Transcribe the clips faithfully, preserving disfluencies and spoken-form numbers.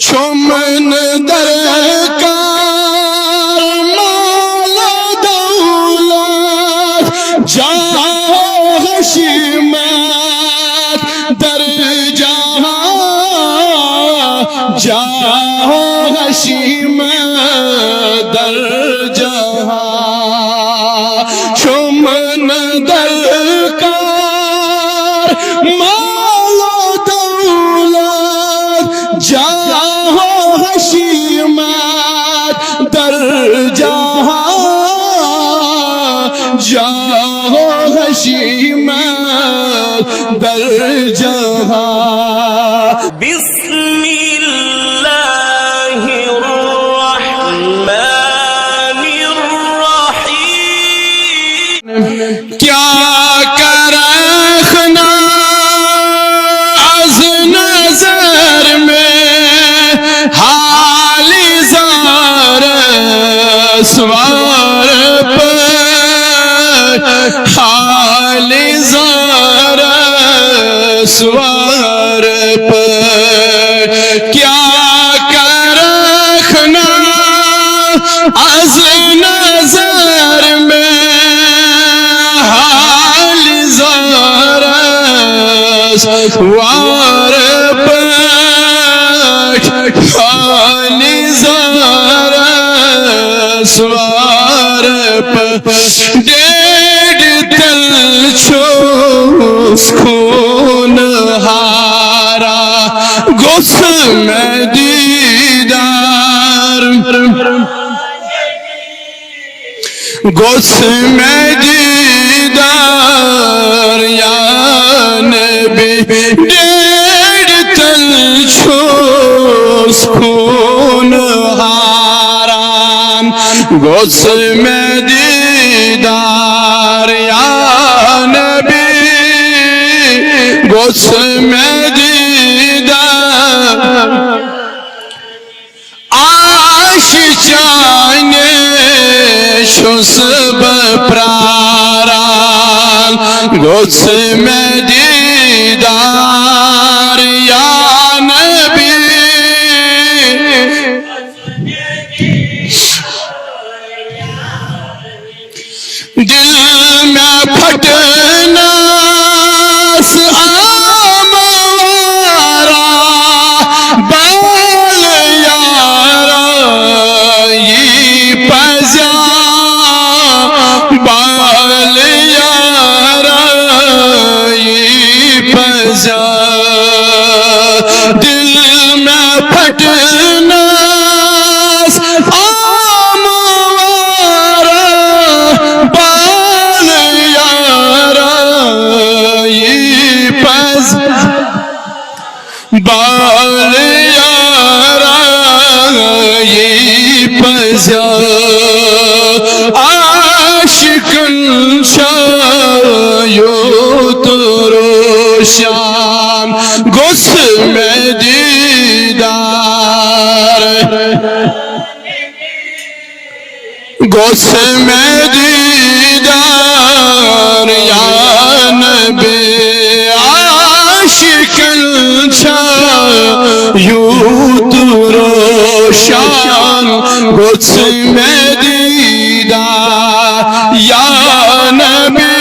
چھُم نہٕ درکار مال دولت، جاہ و حشیمت، درجہ، جاہ و حشیمت، درجہ۔ چھُم نہٕ درکار مال و دولت، جاہ و حشیمت، درجہ، جاہ و حشیمت، درجہ۔ بسم اللہ الرحمن الرحیم۔ کیا کرخنا از نظر میں، حال زار سوار پر، حال زار سوار پر۔ کیا کرخنا از نظر میں، حال زار سوار پر، حال زار سوار پر۔ ڈیڈ تل چھوس خون ہارا، گوس میں دیدار، گوس میں دیدار یا نبی۔ ڈیڈ تل چھوس خون ہارا، گوس میں دیدار یا نبی، گوس میں دیدار۔ عاشق چانے چھُس بہٕ پراران، گوٚژھ مےٚ دیدار یا نبی۔ دل مےٚ پھٹنس آموارا، بال یارا یی پزیا، بال یارا یی پزیا۔ دل مےٚ پھٹنس آموارا، بال یارا یی پز، بال یارا یی پزیا۔ عاشقن چھا یوت روشان، گوٚژھ مےٚ دیدار، گوٚژھ مےٚ دیدار یا نبی۔ عاشقن چھا یوت روشان، گوٚژھ مےٚ دیدار یا نبی،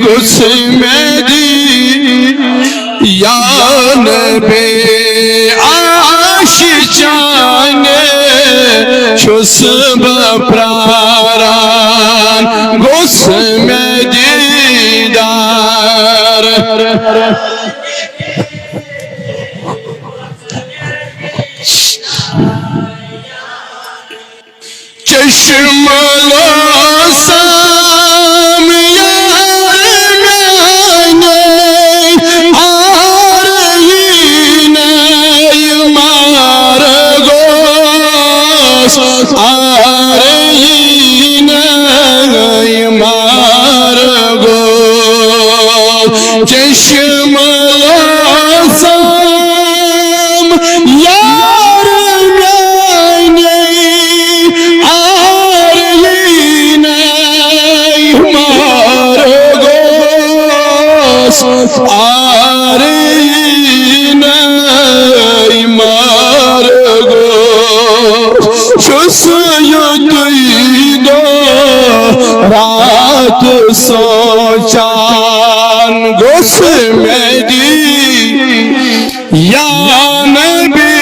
گوٚژھ مےٚ دیدار یا نبی۔ عاشق چانے چھُس بہٕ پراران، گوٚژھ مےٚ دیدار۔ چشم لوسم یار میانه، آرینه مارگوس، آرینه مارگوس۔ چشم لوسم یار میانه، آرینه مارگوس، آرینه رات سونچان گوٚژھ مےٚ دی یا نبی،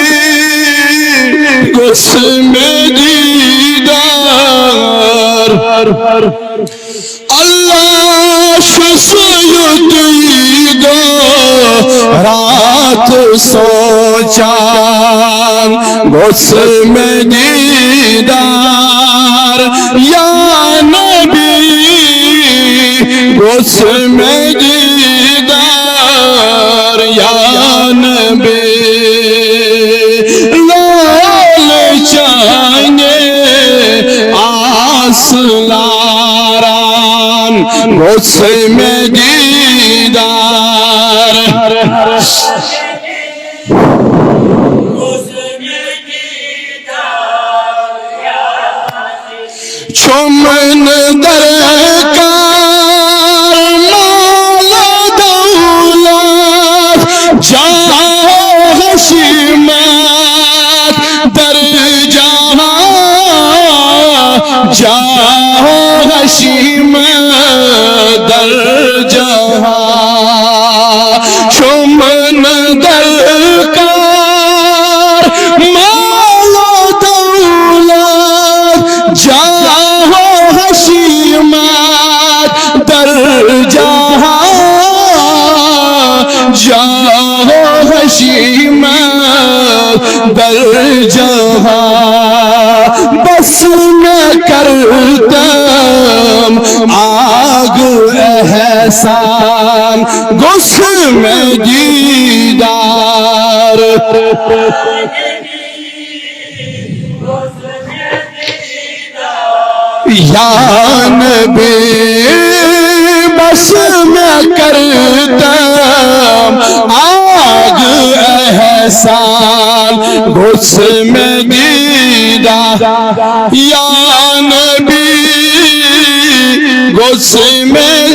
گوٚژھ مےٚ دیٖدار۔ اللہ چھُس یُتُے دۄہ رات سونچان، گوٚژھ مےٚ دیٖدار یا نبی، گوٚژھ مےٚ دیٖدار یا نبی۔ لال چانہِ آس لاران گوٚژھ مےٚ دیٖدار۔ چھُم نہٕ درکار مال دولت، جاہ و حشیمت، درجہ، جاہ و حشیمت، درجہ۔ چھُم نہٕ درکار مال و دولت، جاہ و حشیمت، درجہ، جاہ و حشیمت، درجہ۔ بس مےٚ کر تم آگ احسان، گوٚژھ مےٚ دیٖدار۔ یا نبی، بس مےٚ کر تم آگ احسان، گوٚژھ مےٚ دیٖدار۔ یا نبی، گوٚژھ مےٚ